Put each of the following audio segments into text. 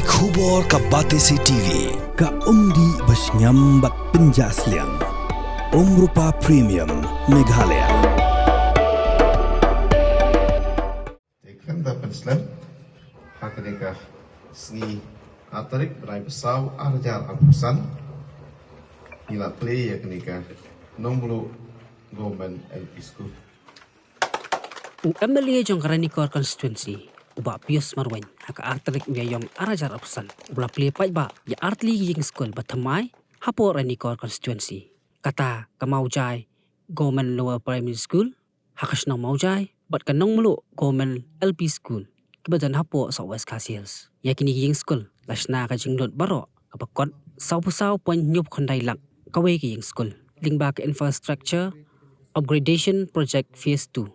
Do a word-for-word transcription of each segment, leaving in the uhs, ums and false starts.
Khubor ka Batesi T V, ka umdih ba shngiam bad pynjah sliang. Umrupa Premium, Meghalaya. Te khlem da pynslem, ha kane ka sngi ar tarik bnai ba saw ar hajar arphew san, ngi la plie ïa kane ka Nongmluh Government L P School. U M L A jong ka Ranikor Constituency, u Bah Pius Marwein, ha ka ar tarik u Ïaïong ar hajar arphew san, u la plie paidbah ïa artylli ki ïing skul ba thymmai hapoh Ranikor Constituency. Kata ka Mawjai Government Lower Primary School ha ka shnong Mawjai bad ka Nongmluh Government L P School, kiba don hapoh South West Khasi Hills. Ïa kine ki ïing skul la shna ka jinglut baroh kaba kot sawphew saw point hynñiewphew khyndai lak kawei ka ïing skul lyngba ka Infrastructure Upgradation Project Phase two,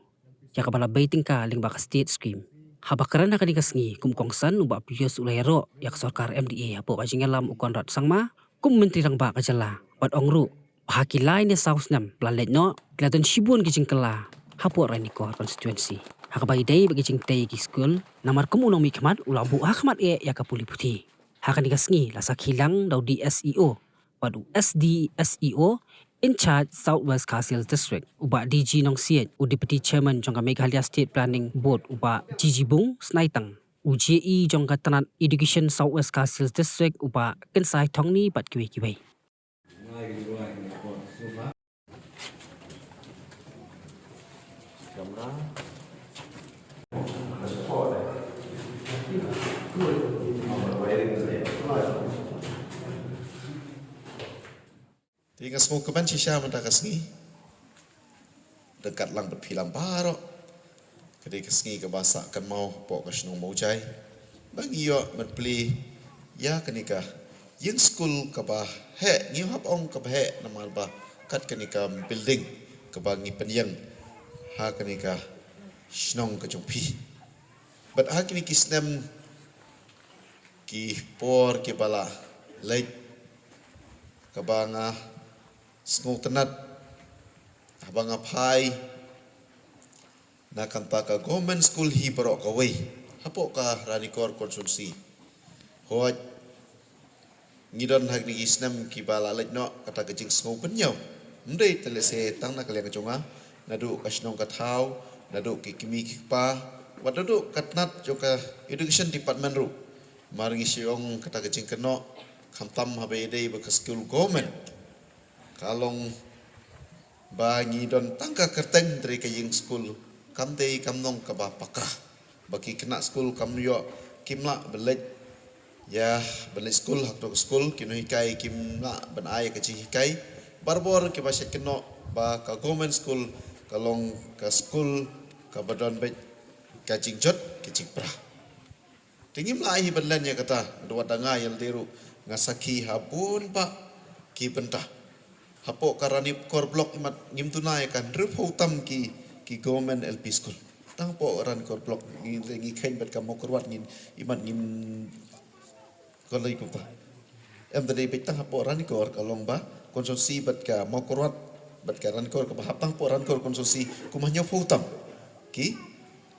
ïa kaba la bei tyngka lyngba ka State Scheme. Haba kren ha kane ka sngi kum u kongsan, u Bah Pius u la ïaroh ïa ka sorkar M D A hapoh ka jingïalam u Conrad Sangma kum u Myntri Rangbah ka jylla, bad ong ruh ba ha ki lai ne saw snem ba la leit noh, ki la don shibun ki jingkylla hapoh Ranikor Constituency ha kaba ïadei bad ki jingtei ki skul, namar kum u nongmihkhmat u la buh ha khmat eh ïa ka pule puthi. Ha kane ka sngi la sakhi lang da u D S E O bad u S D S E O in charge South West Khasi Hills District, u Bah D G Nongsiej, u Deputy Chairman jong ka Meghalaya State Planning Board, u Bah G G Bung Snaitang, u J E jong ka tnat Education South West Khasi Hills District, u Bah Kynsai Thongni bad kiwei kiwei. Te nga sngewkmen shisha mynta ka sngi, ryngkat lang bad phi lang baroh. Ka dei ka sngi kaba sah kynmaw hapoh ka shnong Mawjai, ba ngi ïoh ban plie ïa kane ka ïing skul kaba heh, ngi hap ong kaba heh namar ba kat kane ka building kaba ngi pynïeng ha kane ka shnong ka jong phi. Bad ha kine ki snem ki por kiba la leit, kaba nga sngewtynnat haba nga phai na kata ka government school hi baroh kawei hapoh ka Ranikor Constituency. Hooid, ngi don ha kine ki snem kiba la leit noh kata ka jingsngew pynïaw. Ym dei te lehse tang na ka liang ka jong nga, naduh ka shnong ka thaw, naduh ki kmie ki kpa, wat naduh ka tnat jong ka education department ruh. Mar ngi shu ong kata ka jingkynnoh, khamtam haba ïadei bad ka skul government, ka long ba ngi don tang ka kyrteng, hynrei ka ïing skul kam dei, kam long kaba paka. Ba ki khynnah skul kam ïoh, kim lah ban leit ïa ban leit skul, ha kato ka skul ki nonghikai kim lah ban ai ka jinghikai. Barabor kiba shait kynnoh ba ka government school ka long ka skul kaba don beit ka jingjot ka jingpra. Te ngim lah hi ban len ïa kata, da wat da nga ïa lade ruh nga sakhi ha bun bah ki bynta. Hapoh ka Ranikor Block imat ngim duna ïa ka hynriewphew tam ki, ki government L P school. Tang hapoh Ranikor Block ngi, ngi kheiñ bad ka Mawkyrwat ngin, imat ngim kon lei kumta. Em, da dei beit tang hapoh Ranikor ka long ba constituency bad ka Mawkyrwat bad ka Ranikor kaba hap tang hapoh Ranikor constituency kumba hynñiewphew tam ki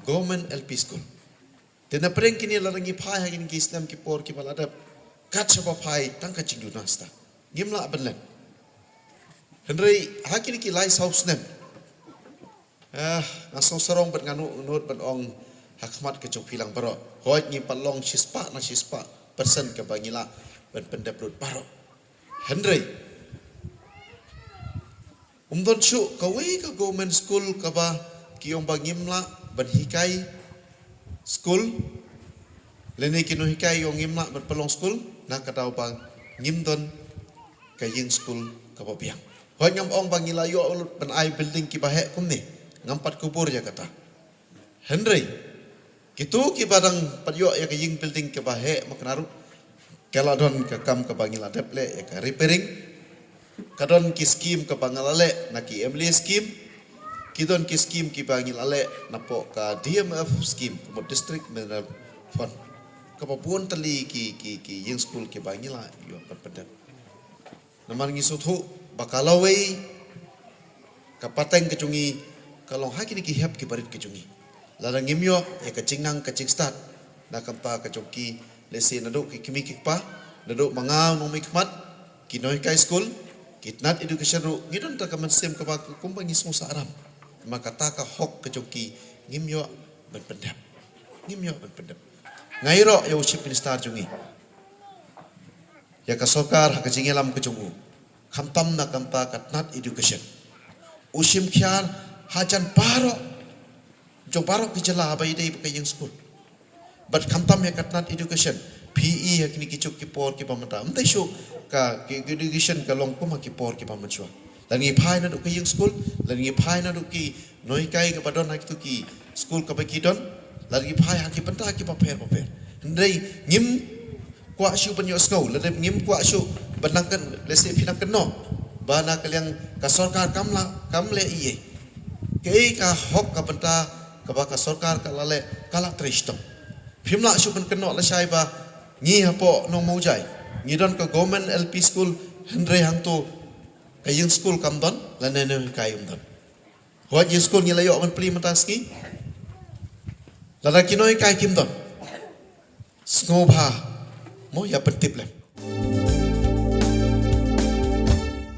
government L P school. Te na pdeng kine lada ngi phai ha kine ki snem ki por kiba la dep, kat shaba phai tang ka jingduna shisha. Ngim lah ban len. Hynrei ha kine ki lai saw snem, ah, nga sngewsarong bad nga nud, nud ban ong ha khmat ka jong phi lang baroh, hooid ngim pat long shispah na shispah percent kaba ngi lah ban pyndep lut baroh. Hynrei ym don shuh kawei ka government school kaba ki ong ba ngim lah ban hikai skul, lane ki nonghikai ong ngim lah ban pynlong skul, na ka daw ba ngim don ka ïing skul kaba biang. Hooid ngam ong ba ngi la ïoh lut ban ai building kiba heh kumne, ngam pat kubur ïa kata. Hynrei kito kiba dang pat ïoh ïa ka ïing building kaba heh ma kane ruh, ka la don ka kam kaba ngi la dep leh ïa ka repairing. Ka don ki scheme kaba ngi la leh na ki M L A scheme. Ki don ki scheme kiba ngi la leh napoh ka D M F scheme, ka mut District Mineral Fund. Kaba bun tylli ki, ki, ki ïing skul kiba ngi la ïoh ban pyndep. Namar ngi sngewthuh ba ka lawei, ka pateng ka jong ngi ka long ha kine ki hep ki barit ka jong ngi. Lada ngim ïoh ïa ka jingnang ka jingstad na ka bynta ka jong ki, Lehse naduh ki kmie ki kpa, naduh ma nga u nongmihkhmat, ki nonghikai skul, ki tnat education ruh, ngi don tang ka mynsiem kaba kumba ngi sngewsarong. Ma kata ka hok ka jong ki ngim ïoh ban pyndep. Ngim ïoh ban pyndep. Nga ïaroh ïa u Chief Minister jong ngi, ïa ka sorkar ha ka jingïalam ka jong u, khamtam na ka bynta ka tnat education. U shim khia hajan baroh, jong baroh ki jylla ba ïadei bad ka ïing skul. Bad khamtam ïa ka tnat education, phi i ha kine ki juk ki por kiba mynta. Ym dei shuh ka, ka education ka long kum ha ki por kiba mynshuwa. Lada ngi phai naduh ka ïing skul, lada ngi phai naduh ki nonghikai kiba don ha kito ki skul kiba ki don, lada ngi phai ha ki bynta kiba pher bapher. Hynrei ngim kwah shuh ban ïohsngew, lada ngim kwah shuh ban nang kyn, lehse phi nang kynnoh ba na ka liang ka sorkar kam lah, kam leh ei ei. Kaei ka hok ka bynta kaba ka sorkar ka la leh, ka la trei shitom. Phim lah shuh ban kynnoh lashai ba ngi hapoh Nongmawjai ngi don ka government L P school, hynrei hangto ka ïing skul kam don, lane nonghikai um don. Hooid, ïing skul ngi la ïoh ban plie mynta ka sngi. Lada ki nonghikai kim don, sngewbha mo ïa pyntip lem.